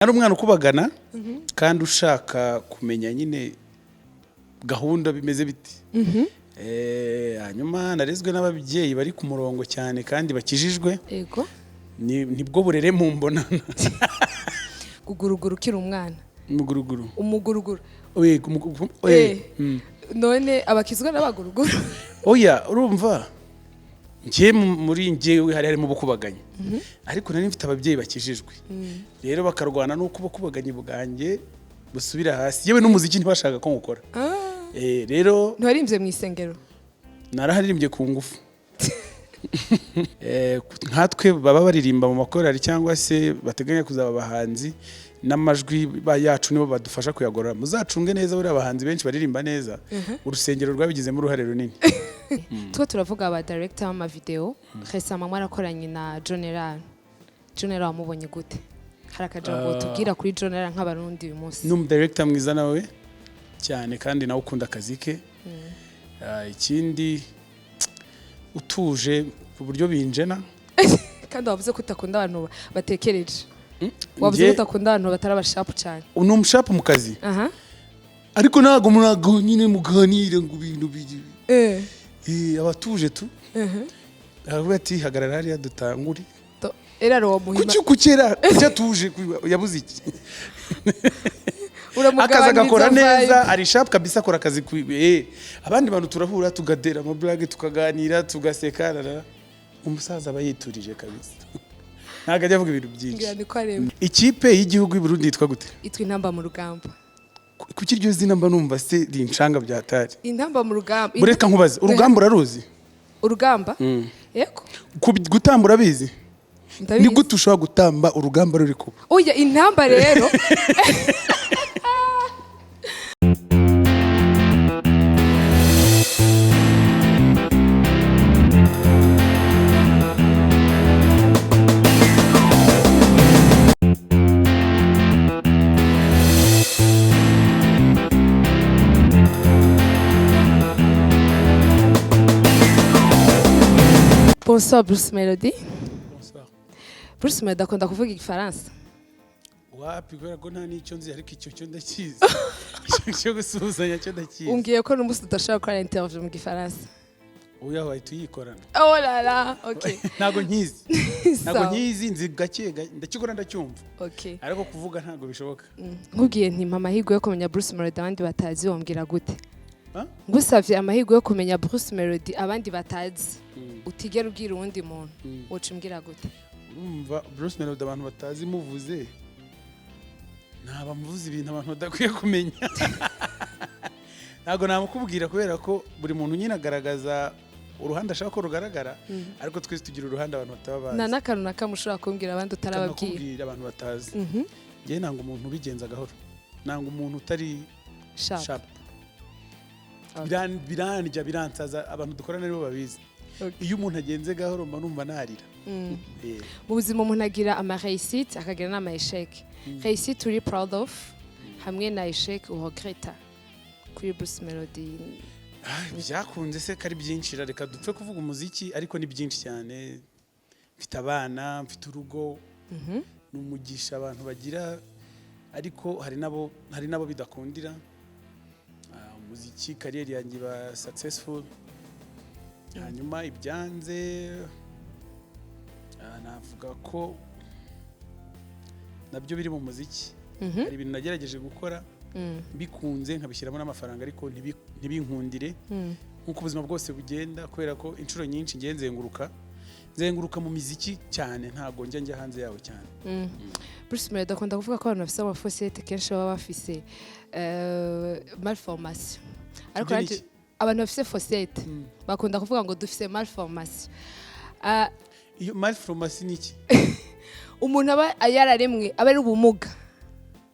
Ari umwana ukubagana kandi ushaka kumenya nyine gahunda bimeze biti. Hanyuma narezwe n'ababyeyi bari ku murongo cyane kandi bakijijwe. Nibwo burere mu mbonana. Guguruguru ukiri umwana? Umuguruguru. Umuguruguru. Oye, oye. None abakizwa n'abaguruguru? Oya, urumva njye muri njyewe hari harimo ubukubaganyi, ariko nari mfite ababyeyi bakijijwe, rero bakarwana n'uko ubukubaganyi bwanjye busubira hasi, yewe n'umuziki ntibashaka ko ngukora. Rero Ntiwarimbye mu isengero? Naraharirimbye ku ngufu. Nkatwe baba baririmba mu makorali cyangwa se bateganya kuzaba abahanzi, n'amajwi yacu nibo badufasha kuyagorora. Muzacunge neza, buriya abahanzi benshi baririmba neza, urusengero rwabigizemo uruhare runini. Two turavuga aba director b'amavideo. Récemment mwarakoranye na General. General wamubonye gute? Hari akajambo tubwira kuri General nk'Abarundi uyu munsi? Ni umudirector mwiza nawe cyane, kandi nawe ukunda akazi ke. Ikindi utuje ku buryo binjena. Kandi wavuze ko utakunda abantu batekereje, wavuze ko utakunda abantu batari abashapu cyane. Ni umushapu mu kazi, ariko ntabwo nyine muganire ngo ibintu abatuje tu aravuga ati: "Hagarara hariya dutangure." Era uwo muhima. Kuki kukera kuki atuje yabuze iki? Akazi agakora Uramugabaniriza neza. vibe. Ari sharp kabisa, akora akazi abandi bantu turahura tugadera amablague, tukaganira, tugaseka, rara. Umusaza aba yiturije kabisa, ntabwo ajya avuga ibintu byinshi. Ngira niko areba. Ikipe y'igihugu y'u Burundi yitwa gute? Itwa Intamba mu Rugamba. Kuki iryo zina mba numva se rinshanga byatari? Intamba mu Rugamba. Bureka nkubaze, urugamba uraruzi? Urugamba, yego. Gutamba urabizi? Ni Ndabizi. gute ushobora gutamba urugamba ruri kuba? Oya, intamba rero. Bonsoir, Bruce Melody. Bruce Melody akunda kuvuga Igifaransa. Wapi, kubera ko nta n'icyo nzi, ariko icyo cyo ndakizi. Icyo cyo gusuhuzanya cyo ndakizi. Umbwiye ko n'umunsi tudashobora gukora interview mu Gifaransa. Uya, wahita uyikorana. Oh là là, ok. Ntabwo nkizi, ntabwo Sawa. nkizi. Nzi gake ndakikora, ndacyumva, ariko kuvuga ntabwo bishoboka. Nkubwiye nti mpa amahirwe yo kumenya Bruce Melody abandi batazi, wambwira gute? Ha? Ngusavye amahirwe yo kumenya Bruce Melody abandi batazi, utigera ubwira uwundi muntu, woca umbwira gute? Urumva Bruce Melody abantu batazi muvuze, ntaba muvuze ibintu abantu badakwiye kumenya. Ntabwo namukubwira, kubera ko buri muntu nyine agaragaza uruhande ashaka ko rugaragara, ariko twese tugira uruhande abantu bataba Nta bazi. n'akantu na kamwe ushobora kumbwira abandi utarababwira? Kanakubwira abantu batazi? Njyewe nanga umuntu ubigenza gahoro, nanga umuntu utari Sharp. sharp. Okay. Birandya, biransaza, abantu dukorana nibo babizi. Okay. Iyo umuntu agenze gahoro mba numva narira. Mu buzima umuntu agira ama réussite, akagira n'ama échec. Réussite uri proud of hamwe na échec uregreta kuri Bruce Melody? Ah, byakunze se ko ari byinshi, reka dupfe kuvuga umuziki, ariko ni byinshi cyane. Mfite abana, mfite urugo, ni umugisha abantu bagira, ariko hari nabo bidakundira. Umuziki, carrière yanjye iba successful. Hanyuma ibyanze, navuga ko nabyo biri mu muziki. Hari ibintu nagerageje gukora bikunze, nkabishyiramo n'amafaranga, ariko ntibinkundire, nk'uko ubuzima bwose bugenda, kubera ko inshuro nyinshi ngiye nzenguruka mu miziki cyane, ntabwo njya hanze yawo cyane. Bruce Melody akunda kuvuga ko abantu bafise amafosete kenshi baba bafise malformation, ariko Ibyo ni nanjye- iki? Abantu bafise fossette bakunda kuvuga ngo dufise malformation. Iyo malformation ni iki? Umuntu aba yararemwe aba ari ubumuga.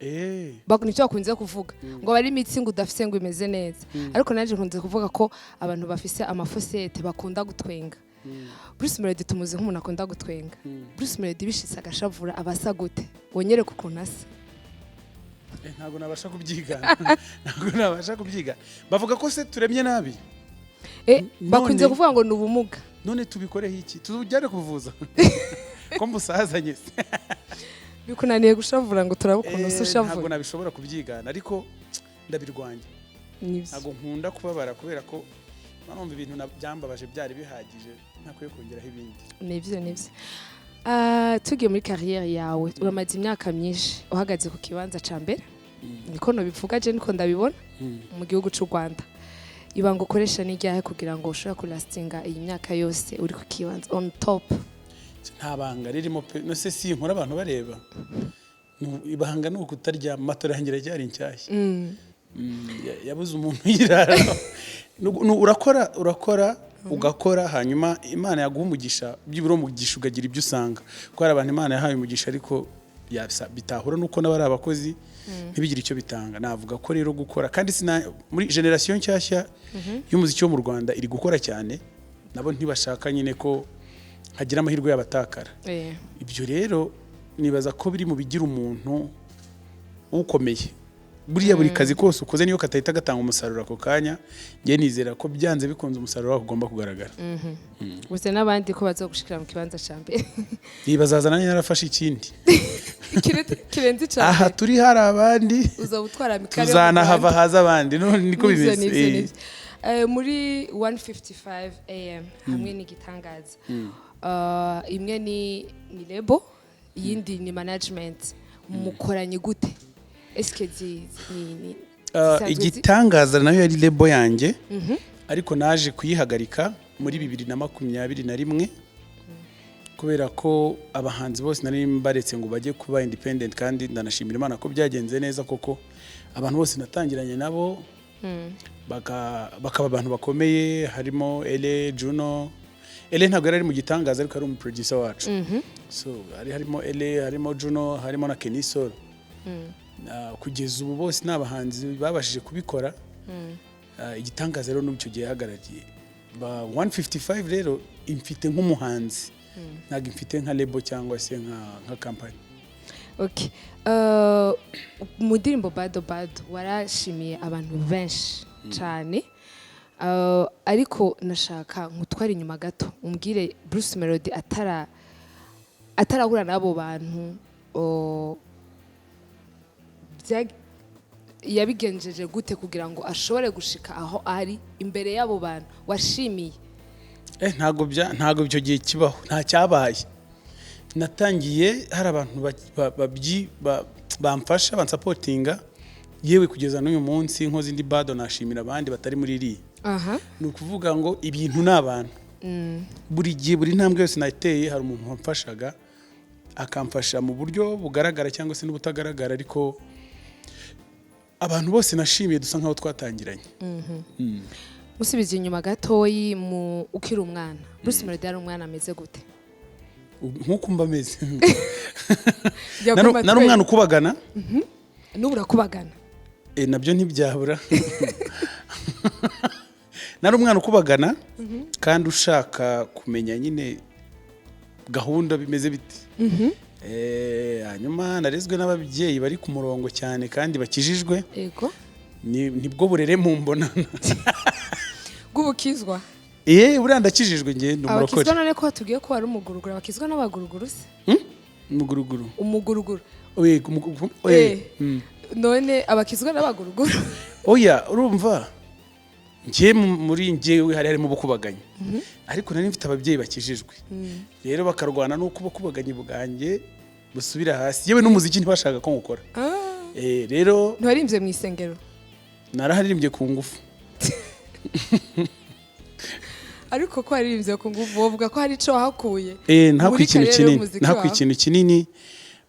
Nicyo bakunze kuvuga, ngo aba ari imitsi ngo udafise ngo imeze neza, ariko nanjye nkunze kuvuga ko abantu bafise amafosete bakunda gutwenga. Bruce Melody tumuzi nk'umuntu akunda gutwenga. Bruce Melody bishitse agashavura, aba asa gute? Wonyereke ukuntu asa. Ntabwo nabasha kubyigana, ntabwo nabasha kubyigana. Bavuga ko se turemye nabi? Bakunze kuvuga ngo ni ubumuga. None tubikoreho iki? Tujyane kuvuza ko musazanye se? Bikunaniye gushavura ngo turabe ukuntu usa Ntabwo ushavuye? Nabishobora kubyigana, ariko ndabirwanya. Nibyo. Ntabwo nkunda kubabara, kubera ko numva ibintu byambabaje byari bihagije, ntakwiye kongeraho ibindi. Nibyo. Tugiye muri carrière yawe, uramaze imyaka myinshi uhagaze ku kibanza ca mbere, niko nobivuga je, niko ndabibona, mu gihugu c'u Rwanda. Ibanga ukoresha ni iryahe kugira ngo ushobore kulastinga iyi myaka yose uri ku kibanza on top? Nta banga ririmo pe. No se si inkuru abantu bareba? Ibanga ni ukutaryama. Matora yanjye iracyari nshyashya. Yabuze umuntu uyirara. Urakora, urakora, ugakora, hanyuma Imana yaguha umugisha, byibura umugisha ukagira ibyo usanga, kuko hari abantu Imana yahaye umugisha ariko bitahura nuko n'abari abakozi ntibigire icyo bitanga. Navuga ko rero gukora, kandi sina muri génération nshyashya y'umuziki wo mu Rwanda iri gukora cyane, nabo ntibashaka nyine ko hagira amahirwe y'abatakara. Ibyo rero nibaza ko biri mu bigira umuntu ukomeye. Buriya buri kazi kose ukoze, niyo katahita gatanga umusaruro ako kanya, njye nizera ko byanze bikunze umusaruro wako ugomba kugaragara. Gusa n'abandi ko bazogushikira mu kibanza ca mbere. Bazaza nanjye narafashe ikindi. Kirenze ica Aha mbere. turi hari abandi. Uzoba utwara mikari yo mu Tuzanahava Rwanda. haza abandi. None niko Nivyo, bimeze. nivyo, nivyo. Muri 155 AM hamwe n'igitangaza, imwe ni label, iyindi ni management, mukoranye gute? Eske ni zisanzwe Igitangaza nayo yari label yanjye, ariko naje kuyihagarika muri 2021, kubera ko abahanzi bose nari mbaretse ngo bajye kuba independent, kandi ndanashimira Imana ko byagenze neza, koko abantu bose natangiranye nabo bakaba abantu bakomeye, harimo Ele Juno. Ele ntabwo yari ari mu Gitangaza, ariko ari umuproducer wacu. So hari harimo Ele, harimo Juno, harimo na Kenny Sol. Kugeza ubu bose ni abahanzi babashije kubikora. Igitangaza rero n'icyo gihe yahagarariye ba 155. Rero imfite nk'umuhanzi, ntabwo imfite nka label cyangwa se nka company. Okay. Mu ndirimbo Bado Bado warashimiye abantu benshi cyane. Ariko nashaka nkutware inyuma gato, umbwire Bruce Melody atarahura n'abo bantu, yabigenjeje gute kugira ngo ashobore gushika aho ari imbere y'abo bantu washimiye? Ntabwo icyo gihe kibaho, nta cyabaye. Natangiye hari abantu bamfasha, bansupportinga, yewe kugeza n'uyu munsi nkoze indi bado nashimira abandi batari muri iriya. Ni ukuvuga ngo ibintu ni abantu. Buri gihe, buri ntambwe yose nateye, hari umuntu wamfashaga, akamfasha mu buryo bugaragara cyangwa se n'ubutagaragara, ariko abantu bose nashimiye dusa nkaho twatangiranye. Musubije inyuma gatoyi, mu ukiri umwana, Bruce Melody yari umwana ameze gute? Nk'uko mba ameze. Yakoma. Nari umwana ukubagana. N'ubu urakubagana. Nabyo ntibyabura. Nari umwana ukubagana kandi ushaka kumenya nyine gahunda bimeze bite. Hanyuma narezwe n'ababyeyi bari ku murongo cyane kandi bakijijwe. Nibwo burere mumbonana. Bw'ubukizwa. Buriya ndakijijwe, njye ndi umurokore. Abakizwa none ko batubwiye ko wari umuguruguru, abakizwa n'abaguruguru se? Umuguruguru. Umuguruguru. Oye, oye. None abakizwa n'abaguruguru? Oya, urumva njye muri njyewe hari harimo ubukubaganyi, ariko nari mfite ababyeyi bakijijwe, rero bakarwana n'uko ubukubaganyi bwanjye busubira hasi, yewe n'umuziki ntibashaka ko ngukora. Rero Ntiwaririmbye mu isengero? Naraharirimbye ku ngufu. Ariko ko waririmbye ku ngufu, wovuga ko hari ico wahakuye Ntakuye muri ikintu carrière kinini. y'umuziki Ntakuye wawe? ikintu kinini.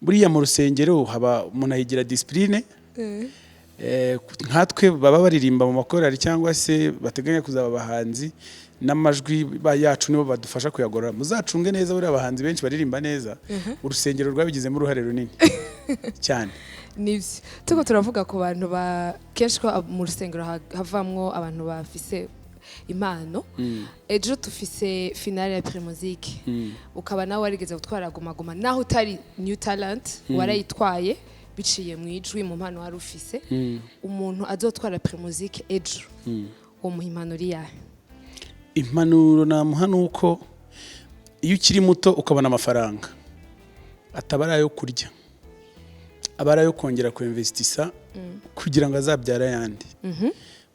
Buriya mu rusengero haba umuntu ayigira discipline. Nkatwe baba baririmba mu makorali cyangwa se bateganya kuzaba abahanzi, n'amajwi yacu nibo badufasha kuyagorora. Muzacunge neza, buriya abahanzi benshi baririmba neza, urusengero rwabigizemo uruhare runini cyane. Nibyo turiko turavuga ku bantu ba kenshi ko mu rusengero havamwo abantu bafise impano. Ejo tufise finale ya Primusic, ukaba nawe warigeze gutwara Guma Guma, naho utari new talent, warayitwaye biciye mu ijwi, mu mpano wari ufise. Umuntu azotwara Primusic ejo, uwo muha impanuro iyahe? Impanuro namuha ni uko iyo ukiri muto ukabona amafaranga ataba ari ayo kurya. Aba ari ayo kongera kuinvestisa kugira ngo azabyare ayandi,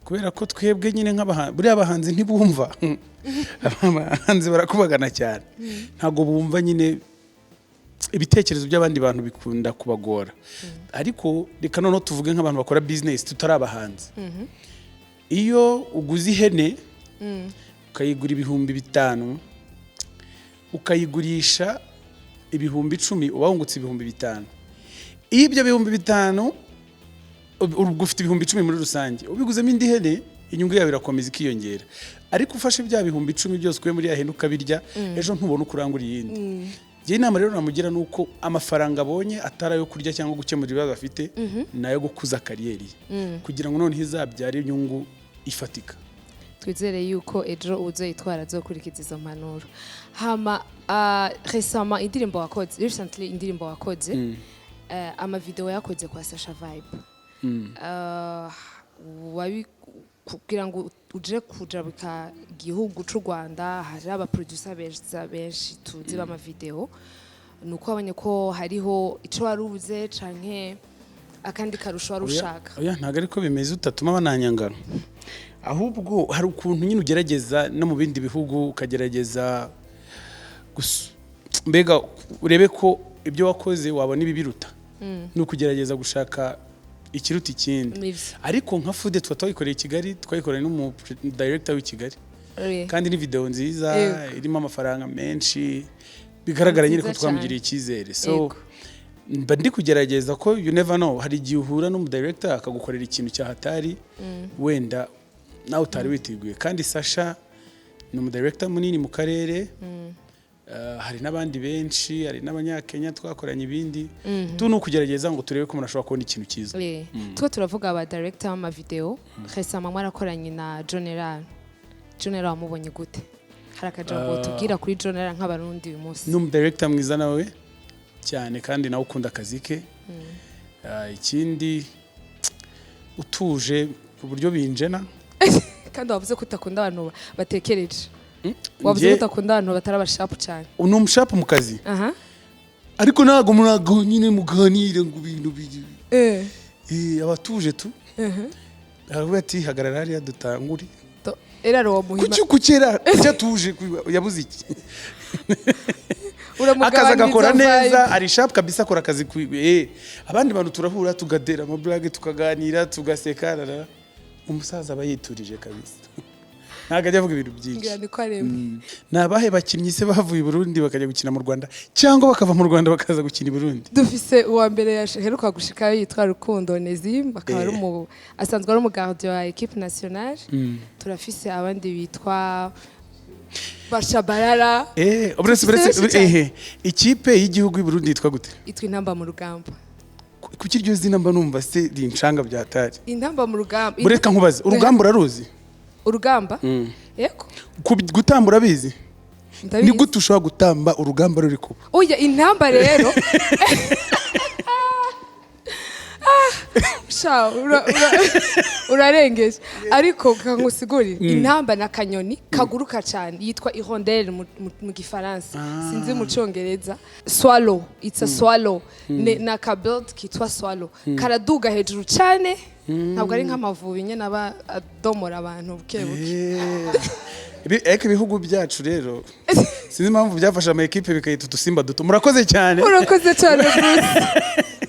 kubera ko twebwe nyine nk'abahanzi, buriya abahanzi ntibumva, abahanzi barakubagana cyane, ntabwo bumva nyine ibitekerezo by'abandi bantu, bikunda kubagora. Ariko reka noneho tuvuge nk'abantu bakora business tutari abahanzi. Iyo uguze ihene ukayigura 5000, ukayigurisha 10,000, uba wungutse 5000. Iyo ibyo 5000, ubwo ufite 10,000 muri rusange, ubiguzemo indi hene, inyungu yawe irakomeza ikiyongera. Ariko ufashe bya 10,000 byose ukuye muri ya hene ukabirya, ejo ntubona uko urangura iyindi. Njye inama rero namugira ni uko amafaranga abonye atari ayo kurya cyangwa gukemura ibibazo afite, ni ayo gukuza career ye kugira ngo noneho izabyare inyungu ifatika. Twizere yuko ejo uzoyitwara azokurikiza izo mpanuro. Hama récemment indirimbo wakoze, recently indirimbo wakoze, amavideo yakoze kwa Sasha Vibe, wabi kugira ngo uje kujabuka igihugu c'u Rwanda, hari aba producer beza benshi tuzi b'amavideo, ni uko wabonye ko hariho ico wari ubuze canke akandi karusho wari ushaka? Oya, ntabwo ariko bimeze, utatuma bananyanga. Ahubwo hari ukuntu nyine ugerageza no mu bindi bihugu, ukagerageza mbega urebe ko ibyo wakoze wabona ibibiruta, ni ukugerageza gushaka ikiruta ikindi. Nivyo. Ariko nka Fude tuba twayikoreye i Kigali, twayikoreye n'umu director w'i Kigali, kandi ni video nziza irimo amafaranga menshi, bigaragara nyine ko Nziza twamugiriye cyane. icyizere. So mba ndi kugerageza ko you never know, hari igihe uhura n'umudirector akagukorera ikintu cya hatari wenda nawe utari witeguye. Kandi Sasha ni umudirector munini mu karere. Hari n'abandi benshi, hari n'Abanyakenya twakoranye ibindi tu. Ni ukugerageza ngo turebe ko umuntu ashobora kubona ikintu cyiza. Two turavuga aba director b'amavideo, récemment mwarakoranye na General. General wamubonye gute? Hari akajambo tubwira kuri General nk'Abarundi uyu munsi? Ni umudirector mwiza nawe cyane, kandi nawe ukunda akazi ke. Ikindi utuje ku buryo binjena. Kandi wavuze ko utakunda abantu batekereje, wavuze ko utakunda abantu batari abashapu cyane. Ni umushapu mu kazi, ariko ntabwo ntabwo nyine muganire ngo ibintu abatuje tu, aravuga ati: "Hagarara hariya dutangure." Era uwo muhima. Kuki kukera, kuki atuje, yabuze iki? Akazi agakora Uramugabanyiriza neza. vibe. Ari sharp kabisa, akora akazi abandi bantu turahura tugatera amaburage, tukaganira, tugaseka, rara. Umusaza aba yiturije kabisa, ntabwo ajya avuga ibintu byinshi. Ngira niko aremwe. Ni abahe bakinnyi se bavuye i Burundi bakajya gukina mu Rwanda, cyangwa bakava mu Rwanda bakaza gukina i Burundi? Dufise uwa mbere yaheruka gushikayo yitwa Rukundo Onezime, akaba ari asanzwe ari umugardien wa équipe nationale. Turafise abandi bitwa Bashabarara. Uretse Dufise uretse benshi cyane. Ikipe y'igihugu y'u Burundi yitwa gute? Itwa Intamba mu Rugamba. Kuki iryo zina mba numva se rinshanga byatari? Intamba mu Rugamba. Bureka nkubaze, urugamba uraruzi? Urugamba, yego. Gutamba urabizi? Ndabizi. Ni gute ushobora gutamba urugamba ruri kuba? Oya, intamba rero. Ah, sha urarengeje, ariko kangusigurire. Intamba na kanyoni kaguruka cyane, yitwa hirondelle mu Gifaransa, sinzi mu Cyongereza. Swallow, it's a swallow. Ni aka bird kitwa swallow, karaduga hejuru cyane, ntabwo ari nk'amavubi nyine aba adomora abantu buke buke. Ariko ibihugu byacu rero sinzi impamvu byafashe ama ekipe bikayita udusimba duto. Murakoze cyane. Urakoze cyane, Bruce.